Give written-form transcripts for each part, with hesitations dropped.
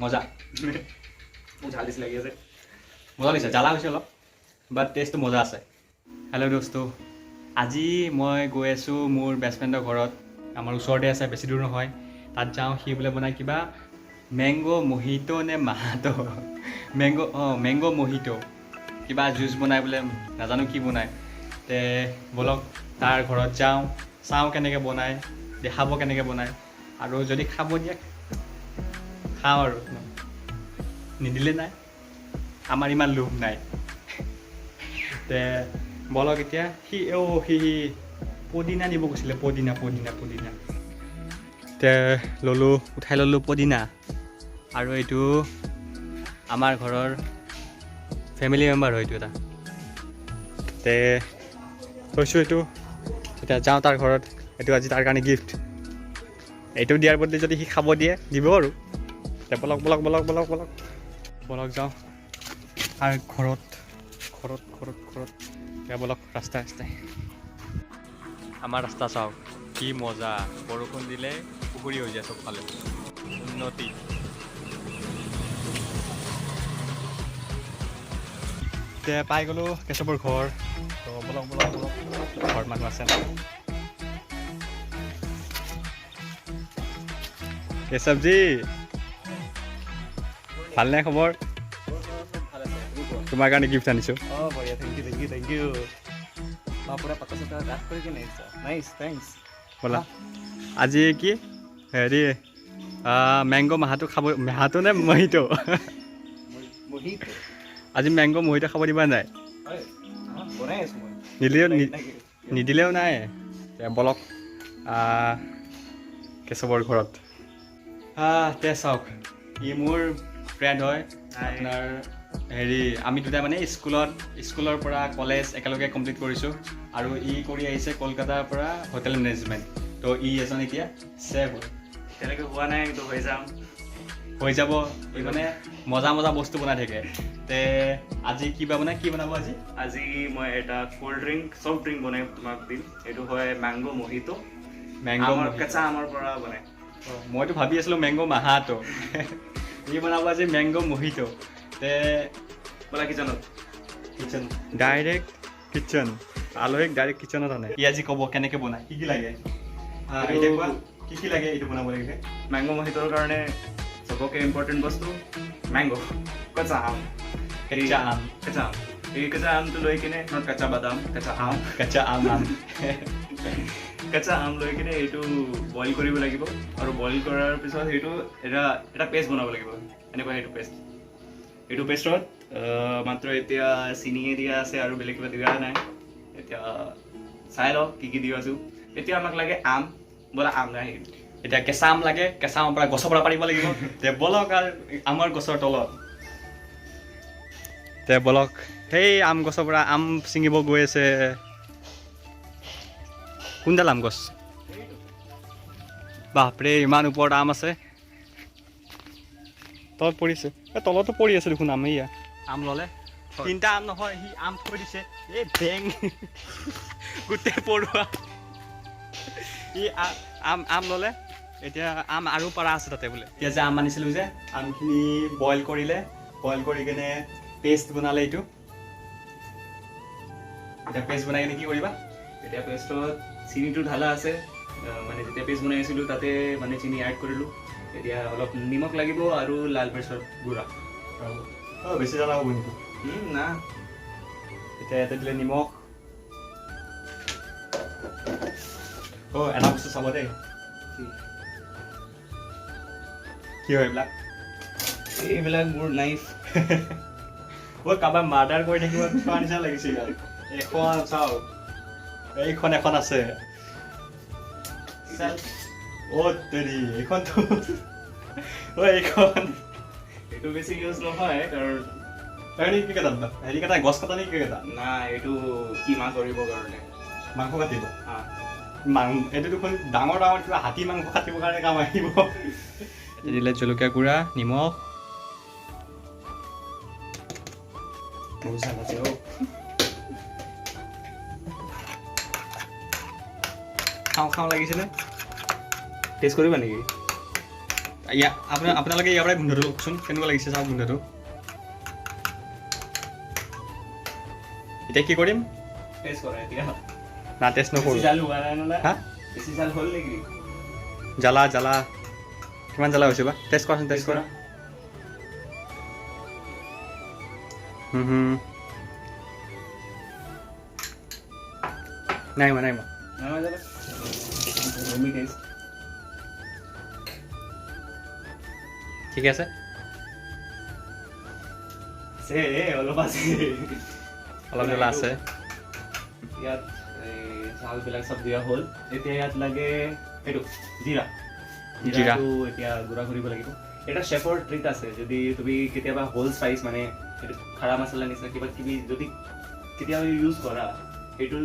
মজা। মোক ঝাল বেছি লাগি আছে। মজা লাগিছে, জ্বালা হৈছে অলপ, বাট টেষ্টটো মজা আছে। হেল্ল' দোস্ত, আজি মই গৈ আছোঁ মোৰ বেষ্ট ফ্ৰেণ্ডৰ ঘৰত। আমাৰ ওচৰতে আছে, বেছি দূৰ নহয়। তাত যাওঁ, সি বোলে বনাই কিবা মেংগ' মহিটো নে মাহাটো, মেংগ', অঁ, মেংগ' মহিটো কিবা জুচ বনাই বোলে, নাজানো কি বনায়। তে ব'লক তাৰ ঘৰত যাওঁ, চাওঁ কেনেকৈ বনায়, দেখাব কেনেকৈ বনায়, আৰু যদি খাব দিয়ে খাওঁ, আৰু নিদিলে নাই, আমাৰ ইমান লোভ নাই। তে ব'লক এতিয়া। সি অ' সি পদিনা নিব কৈছিলে, পদিনা পদিনা পদিনা। তে ল'লোঁ, উঠাই ল'লোঁ পদিনা। আৰু এইটো আমাৰ ঘৰৰ ফেমিলি মেম্বাৰ হয় এইটো এটা। তে থৈছোঁ এইটো, এতিয়া যাওঁ তাৰ ঘৰত। এইটো আজি তাৰ কাৰণে গিফ্ট। এইটো দিয়াৰ বদলি যদি সি খাব দিয়ে, দিব আৰু। তে ব'লক ব'লক ব'লক ব'লক ব'লক ব'লক, যাওঁ আৰু ঘৰত ঘৰত ঘৰত ঘৰত। এতিয়া ব'লক ৰাস্তাই ৰাস্তাই। আমাৰ ৰাস্তা চাওক কি মজা, বৰষুণ দিলে পুখুৰী হৈ যায় চবফালে। উন্নতি। এতিয়া পাই গ'লোঁ কেশৱৰ ঘৰ। তো ব'লক ব'লক ব'লক, ঘৰত মানুহ আছে। কেশৱজী, ভালনে খবৰ? তোমাৰ কাৰণে গিফ্ট আনিছোঁ। অঁ, বঢ়িয়া, thank you, thank you, thank you. বা, পূৰা পাতা চাতা ৰাফ কৰি কেনে আহিছা, নাইচ, thanks. ব'লা, আজি কি হেৰি মেংগ' মাহাটো খাব, মাহাটো নে মহিটো? মহিটো। আজি মেংগ' মহিটো খাব দিবা নাই? হয়, বনাই আছোঁ মই। নিদিলেও নিদিলেও নাই। এতিয়া ব'লক কেশৱৰ ঘৰত। তে চাওক, ই মোৰ ফ্ৰেণ্ড হয়। আপোনাৰ হেৰি, আমি দুটাই মানে স্কুলৰ পৰা কলেজ একেলগে কমপ্লিট কৰিছোঁ, আৰু ই কৰি আহিছে কলকাতাৰ পৰা হোটেল মেনেজমেণ্ট। তো ই এজন এতিয়া চেফ হয়। তেনেকৈ হোৱা নাই কিন্তু হৈ যাম। হৈ যাব। ই মানে মজা মজা বস্তু বনাই থাকে। তে আজি কিবা বনাই, কি বনাব আজি? আজি মই এটা ক'ল্ড ড্ৰিংক, চফ্ট ড্ৰিংক বনাই তোমাক দিম। এইটো হয় মেংগ' মহিটো। মেংগ'। আমৰ, কেঁচা আমৰ পৰা বনাই। মইতো ভাবি আছিলোঁ মেংগ' মাহাটো, ই বনাব আজি মেংগ' মহিটো। তে ব'লা কিচেনত। Kitchen, direct kitchen. আলহীক ডাইৰেক্ট কিচেনত আনে। ই আজি ক'ব কেনেকৈ বনায়, কি কি লাগে। এতিয়া কোৱা, কি কি লাগে এইটো বনাব লাগিলে? মেংগ' মহিটোৰ কাৰণে চবকে ইম্পৰ্টেণ্ট বস্তু মেংগ', কেঁচা আম। কেঁচা আম। কেঁচা আম। এই কেঁচা আমটো লৈ কিনে, not কেঁচা বাদাম, কেঁচা আম। কেঁচা আম আম। কেঁচা আম লৈ কিনে এইটো বইল কৰিব লাগিব, আৰু বইল কৰাৰ পিছত সেইটো এটা এটা পেষ্ট বনাব লাগিব। এনেকুৱা সেইটো পেষ্ট, এইটো পেষ্টত মাত্ৰ এতিয়া চেনিয়ে দিয়া আছে আৰু বেলেগ কিবা দিয়া নাই। এতিয়া চাই লওঁ কি কি দি আছোঁ। এতিয়া আমাক লাগে আম। ব'লা, আম নাই। এতিয়া কেঁচা আম লাগে, কেঁচা আমৰ পৰা গছৰ পৰা পাৰিব লাগিব। তে ব'লক আৰু আমৰ গছৰ তলত। তে ব'লক, সেই আম গছৰ পৰা আম ছিঙিব গৈ আছে। কোনডাল আম গছ? বাপৰে, ইমান ওপৰত আম আছে, তলত পৰিছে। এই তলতো পৰি আছে দেখোন আম। এয়া আম ল'লে, তিনিটা আম নহয়, সি আম থৈ দিছে। এই বেং গোটেই পৰুৱা। ই আম আম ল'লে, এতিয়া আম আৰু পাৰা আছে তাতে বোলে। এতিয়া যে আম আনিছিলোঁ যে, আমখিনি বইল কৰিলে, বইল কৰি কেনে পেষ্ট বনালে এইটো। এতিয়া পেষ্ট বনাই কিনে কি কৰিবা? এতিয়া পেষ্টত চেনিটো ঢালা আছে, মানে যেতিয়া পেষ্ট বনাই আছিলোঁ তাতে মানে চেনি এড কৰিলোঁ। এতিয়া অলপ নিমখ লাগিব আৰু লাল মিৰ্চৰ গুড়া। অঁ, বেছি জ্বালা হ'ব নেকি? না। এতিয়া ইয়াতে দিলে নিমখ। অ', এটা বস্তু চাব দেই, কি হয় এইবিলাক? এইবিলাক মোৰ নাইফ। অ', কাৰোবাৰ মাৰ্ডাৰ কৰি থাকিব থোৱা নিচিনা লাগিছে ইয়াত। এখন চাওক, এইখন এখন আছে। অ' তেৰি, এইখনতো, অ' এইখন। এইটো বেছি ইউজ নহয় কাৰণ হেৰি কি কাটা, হেৰি কাটা, গছ কাটা নে কি কাটা? না, এইটো কিমা কৰিবৰ কাৰণে। মাংস কাটিব? এইটো দেখোন ডাঙৰ ডাঙৰ কিবা হাতী মাংস কাটিবৰ কাৰণে কাম আহিব। দিলে জলকীয়া গুড়া, নিমখ। বহুত ঝাল আছে অ'। খাওঁ খাওঁ লাগিছিলে। টেষ্ট কৰিবা নেকি? ইয়া আপোনালোকে ইয়াৰ পৰাই গোন্ধটো লওকচোন, কেনেকুৱা লাগিছে চাওক গোন্ধটো। এতিয়া কি কৰিম? টেষ্ট কৰা এতিয়া। না, টেষ্ট নকৰোঁ। জাল হোৱা নাই নহ'লে। হা? বেছি জাল হ'ল নেকি? জ্বালা জ্বালা, কিমান জ্বালা হৈছে বা? টেষ্ট কৰাচোন, টেষ্ট কৰা। হুম হুম নাই হোৱা, নাই হোৱা। নাই হোৱা জ্বালা? Let me test. ঠিকে আছে। আছে, অলপ আছে। অলপ জ্বলা আছে। ইয়াত এই চাউলবিলাক চব দিয়া হ'ল। এতিয়া ইয়াত লাগে সেইটো জিৰা। জিৰা। জিৰাটো এতিয়া গুড়া কৰিব লাগিব। এটা চেফৰ ট্ৰিক আছে, যদি তুমি কেতিয়াবা হোল স্পাইচ মানে সেইটো খাৰা মছলা নিচিনা কিবা কিবি যদি কেতিয়াবা ইউজ কৰা, সেইটো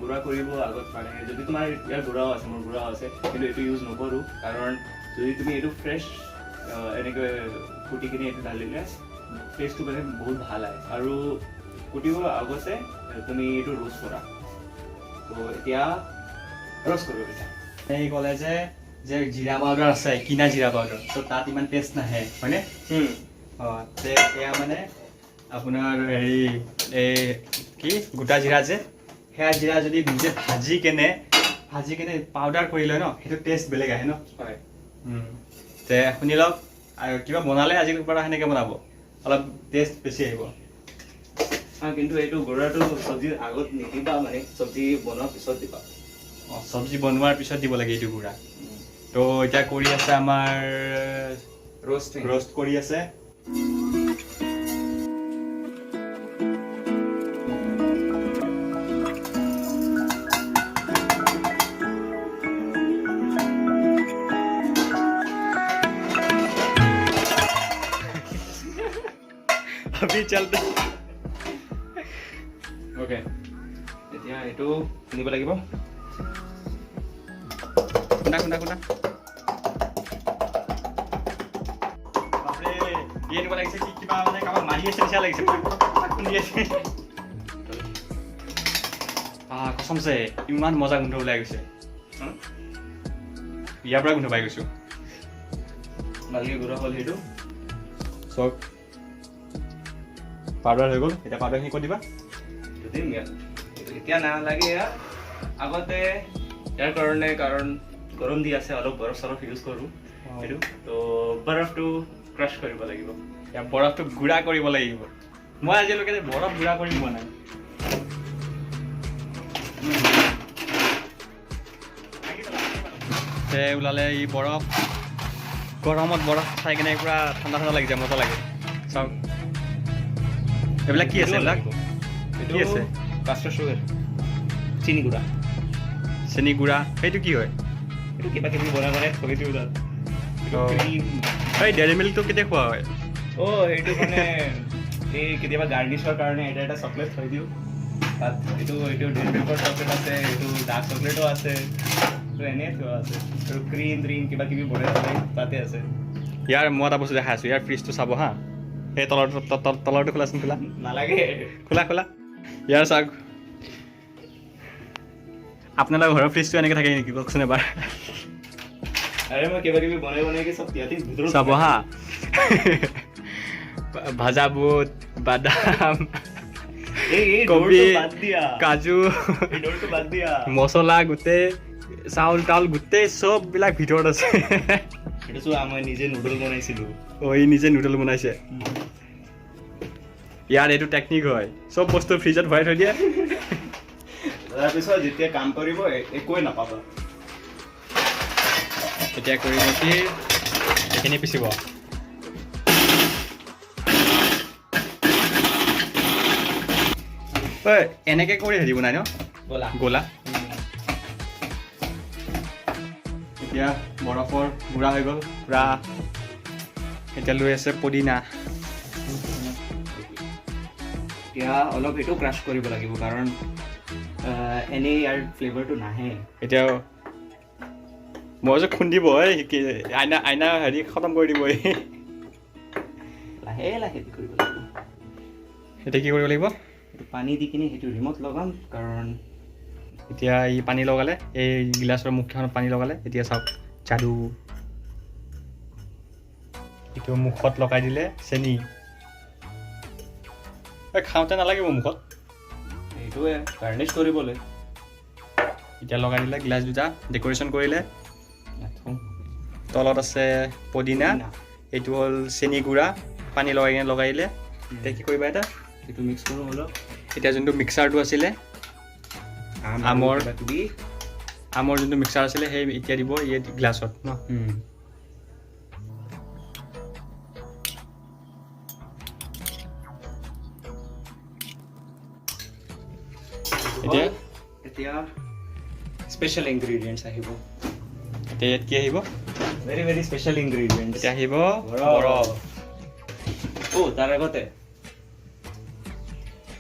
গুড়া কৰিব আগত, মানে যদি তোমাৰ ইয়াৰ গুড়াও আছে, মোৰ গুড়াও আছে, কিন্তু এইটো ইউজ নকৰোঁ। কাৰণ যদি তুমি এইটো ফ্ৰেছ এনেকৈ কুটি কিনে এইটো ঢালিলে টেষ্টটো মানে বহুত ভাল আহে। আৰু কুটিব আগতে তুমি এইটো ৰোষ্ট কৰা। তো এতিয়া ৰোষ্ট কৰিব এতিয়া। এই ক'লে যে যে জিৰা পাউডাৰ আছে, কিনা জিৰা পাউডাৰ, ত' তাত ইমান টেষ্ট নাহে, হয়নে? অঁ, তে এয়া মানে আপোনাৰ হেৰি এই কি গোটা জিৰা যে, সেয়া জিৰা যদি নিজে ভাজি কেনে পাউডাৰ কৰি লয় ন, সেইটো টেষ্ট বেলেগ আহে ন। হয়। তে শুনি লওক, আৰু কিবা বনালে আজিৰ পৰা সেনেকৈ বনাব, অলপ টেষ্ট বেছি আহিব। হা, কিন্তু এইটো গুড়াটো চব্জিৰ আগত নিদিবা, মানে চব্জি বনোৱাৰ পিছত দিবা। অঁ, চব্জি বনোৱাৰ পিছত দিব লাগে এইটো গুড়া। তো এতিয়া কৰি আছে আমাৰ ৰোষ্টিং। ৰ'ষ্ট কৰি আছে। अभी चलते। অ'কে, এতিয়া এইটো খুন্দিব লাগিব। খুন্দা খুন্দা খুন্দা। বাপৰে, এই এনেকুৱা লাগিছে কি কিবা মানে কাৰোবাক মাৰি আছে নিচিনা লাগিছে, খুন্দি আছে। আহ, কচমছে ইমান মজা গোন্ধ ওলাই গৈছে। ইয়াৰ পৰা গোন্ধ পাই গৈছোঁ। ভালকৈ গুড়া হ'ল সেইটো। চব পাউডাৰ হৈ গ'ল। এতিয়া পাউডাৰখিনি ক'ত দিবা? এইটো দিম ইয়াত। এইটো এতিয়া নালাগে ইয়াত, আগতে ইয়াৰ কাৰণে, কাৰণ গৰম দি আছে, অলপ বৰফ চৰফ ইউজ কৰোঁ সেইটো। তো বৰফটো ক্ৰাছ কৰিব লাগিব। এতিয়া বৰফটো গুড়া কৰিব লাগিব। মই আজিলৈকে যে বৰফ গুড়া কৰি পোৱা নাই। তে ওলালে ই বৰফ। গৰমত বৰফ খাই কেনে পূৰা ঠাণ্ডা ঠাণ্ডা লাগি যায়, মজা লাগে। চাওক, এইবিলাক কি আছে? এইবিলাক এইটো কি আছে? কাষ্টাৰ চুগাৰ, চেনি গুড়া। চেনি গুড়া, সেইটো কি হয়? এইটো কিবা কিবি বনাই বনাই থৈ দিওঁ তাত। এইটো ক্ৰীম। এই ডেইৰী মিল্কটো কেতিয়া খোৱা হয়? অ', সেইটো মানে এই কেতিয়াবা গাৰ্নিছৰ কাৰণে এটা এটা চকলেট থৈ দিওঁ তাত। এইটো ডেইৰী মিল্কৰ চকলেট আছে, এইটো ডাৰ্ক চকলেটো আছে, তো এনেই থোৱা আছে। আৰু ক্ৰীম ত্ৰিম কিবা কিবি বনাই থৈ তাতে আছে। ইয়াৰ মই এটা বস্তু দেখাই আছোঁ, ইয়াৰ ফ্ৰিজটো চাব হা। সেই তলৰটো তলৰটো খোলাচোন, খোলা। নালাগে। খোলা খোলা। ইয়াৰ চাওক, আপোনালোকৰ ঘৰৰ ফ্ৰিজটো এনেকৈ থাকে নেকি কওকচোন এবাৰ। আৰে, মই কিবা কিবি বনাই বনাই কি চব ইয়াতে ভিতৰত। চাব হা, ভাজা বুট, বাদাম, এই এই কবি, ডোৰটো বাদ দিয়া। কাজু, এই ডোৰটো বাদ দিয়া। মছলা, গোটেই চাউল তাউল গোটেই চববিলাক ভিতৰত আছে। এইটো চোৱা, মই নিজে নুডল বনাইছিলোঁ। অ', ই নিজে নুডল বনাইছে। ইয়াৰ এইটো টেকনিক হয়, চব বস্তু ফ্ৰিজত ভৰাই থৈ দিয়ে। তাৰপিছত যেতিয়া কাম কৰিব একোৱে নাপাবা। এতিয়া কৰিব কি? এইখিনি পিচিব। ঐ, এনেকে কৰি হেৰি বনাই ন? ব'লা। গোলা। এতিয়া বৰফৰ গুড়া হৈ গ'ল পূৰা। এতিয়া লৈ আছে পদিনা। এতিয়া অলপ এইটো ক্ৰাছ কৰিব লাগিব, কাৰণ এনেই ইয়াৰ ফ্লেভাৰটো নাহে। এতিয়া মই যে খুন্দিব, এই আইনা আইনা হেৰি খতম কৰি দিব এই। লাহে লাহে কৰিব লাগিব। এতিয়া কি কৰিব লাগিব? এইটো পানী দি কিনে সেইটো ৰিমত লগাম, কাৰণ এতিয়া ই পানী লগালে, এই গিলাচৰ মুখখনত পানী লগালে। এতিয়া চাওক, যাদু। এইটো মুখত লগাই দিলে চেনি। খাওঁতে নালাগিব মুখত, এইটোৱে গাৰ্নিছ কৰিবলৈ। এতিয়া লগাই দিলে গ্লাছ দুটা, ডেক'ৰেশ্যন কৰিলে। তলত আছে পদিনা, এইটো হ'ল চেনি গুড়া, পানী লগাই কিনে লগাই দিলে। এতিয়া কি কৰিবা? এটা এইটো মিক্স কৰোঁ অলপ। এতিয়া যোনটো মিক্সাৰটো আছিলে আমৰ, আমৰ যোনটো মিক্সাৰ আছিলে সেই এতিয়া দিব এই গ্লাছত ন। এতিয়া এতিয়া স্পেচিয়েল ইনগ্ৰিডিয়েণ্টছ আহিব। এতিয়া ইয়াত কি আহিব? Very very special ingredients. এতিয়া আহিব বৰফ। অ' তাৰ আগতে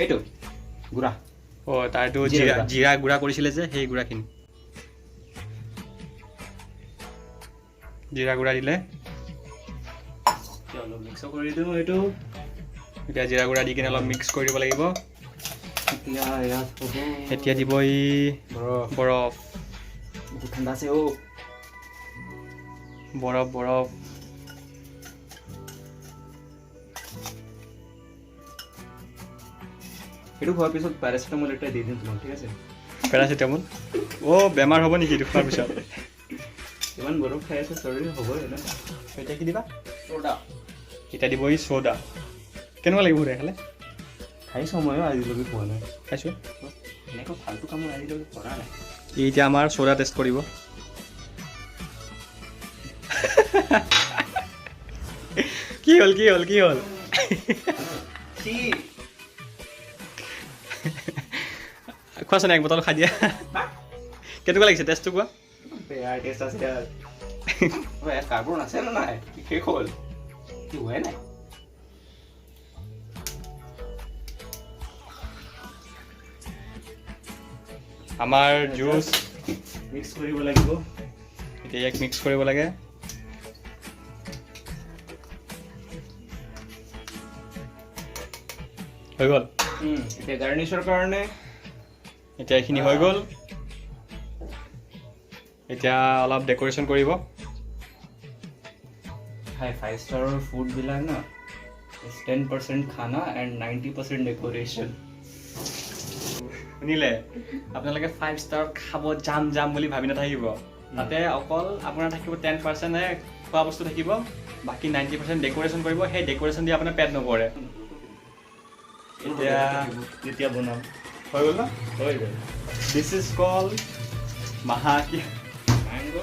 এইটো গুড়া। অ' তাৰটো জিৰা গুড়া কৰিছিলে যে, সেই গুড়াখিনি জিৰা গুড়া দিলে। অলপ মিক্স কৰি দিওঁ এইটো। এতিয়া জিৰা গুড়া দি কিনে অলপ মিক্স কৰি দিব লাগিব। এতিয়া ইয়াত হ'ব, এতিয়া দিব ই বৰফ। বহুত ঠাণ্ডা আছে অ'। বৰফ বৰফ। এইটো খোৱাৰ পিছত পেৰাচিটামল এটা দি দিম তোমাক, ঠিক আছে? পেৰাচিটামল? অ' বেমাৰ হ'ব নেকি এইটো খোৱাৰ পিছত? ইমান বৰফ খাই আছে, চৰ্দি হ'বই ন। এতিয়া কি দিবা? চ'ডা। এতিয়া দিব ই চ'ডা। কেনেকুৱা লাগিব সুধে খালে? খাইছোঁ ময়ো, আজিলৈকে খোৱা নাই। খাইছোঁ। এনেকুৱা ফাল্টু কাম মই আজিলৈকে কৰা নাই। ই এতিয়া আমাৰ চ'ডা টেষ্ট কৰিব। কি হ'ল কি হ'ল কি হ'ল? খোৱাচোন এক বটল খাই দিয়া, কেনেকুৱা লাগিছে টেষ্টটো কোৱা? বেয়া টেষ্ট আছে ইয়াত। কাৰ্বন আছে নে নাই? শেষ হ'ল কি হোৱাই নাই? আমাৰ জুচ মিক্স কৰিব লাগিব। এতিয়া ইয়াক মিক্স কৰিব লাগে। হৈ গ'ল। এতিয়া গাৰ্নিছৰ কাৰণে এতিয়া এইখিনি হৈ গ'ল। এতিয়া অলপ ডেক'ৰেশ্যন কৰিব। হাই ফাইভ ষ্টাৰৰ ফুডবিলাক ন 10% খানা এণ্ড 90% ডেক'ৰেশ্যন। শুনিলে? আপোনালোকে 5 ষ্টাৰত খাব যাম যাম বুলি ভাবি নাথাকিব। তাতে অকল আপোনাৰ থাকিব 10%হে খোৱা বস্তু থাকিব, বাকী 90% ডেক'ৰেশ্যন কৰিব। সেই ডেক'ৰেশ্যন দি আপোনাৰ পেট নভৰে। এতিয়া যেতিয়া বনাম হৈ গ'ল ন? হৈ গ'ল। This is call মাহা কি মেংগ'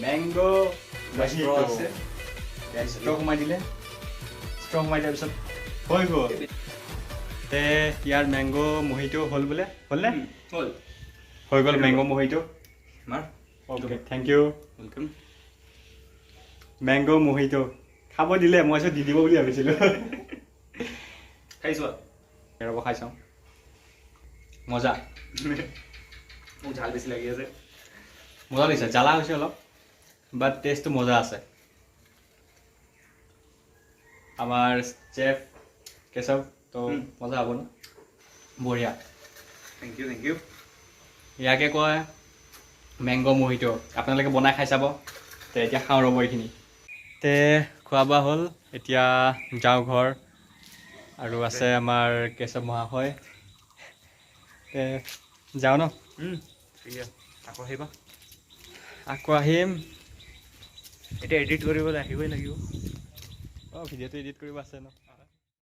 মেংগ' আছে। ষ্ট্ৰ সোমাই দিলে, ষ্ট্ৰ সোমাই দিয়াৰ পিছত হৈ গ'ল। তে ইয়াৰ মেংগ' মহিটো হ'ল বোলে, হ'লনে? হ'ল, হৈ গ'ল mango mojito. Okay, thank you. Welcome. Mango mojito খাব দিলে, মই দি দিব বুলি ভাবিছিলোঁ। খাই চোৱা। ৰ'ব খাই চাওঁ। মজা। মোক ঝাল বেছি লাগি আছে। মজা লাগিছে, জ্বালা হৈছে অলপ, বাট টেষ্টটো মজা আছে। আমাৰ চেফ কেশৱ তো মজা হ'ব ন? বঢ়িয়া। Thank you, thank you. ইয়াকে কয় মেংগ' মহিটো। আপোনালোকে বনাই খাই চাব। তে এতিয়া খাওঁ ৰ'ব এইখিনি। তে খোৱা বোৱা হ'ল, এতিয়া যাওঁ ঘৰ। আৰু আছে আমাৰ কেশৱ মহাশয়। তে যাওঁ ন? ঠিক আছে, আকৌ আহিবা। আকৌ আহিম। এতিয়া এডিট কৰিবলৈ আহিবই লাগিব। অঁ, ভিডিঅ'টো এডিট কৰিব আছে ন?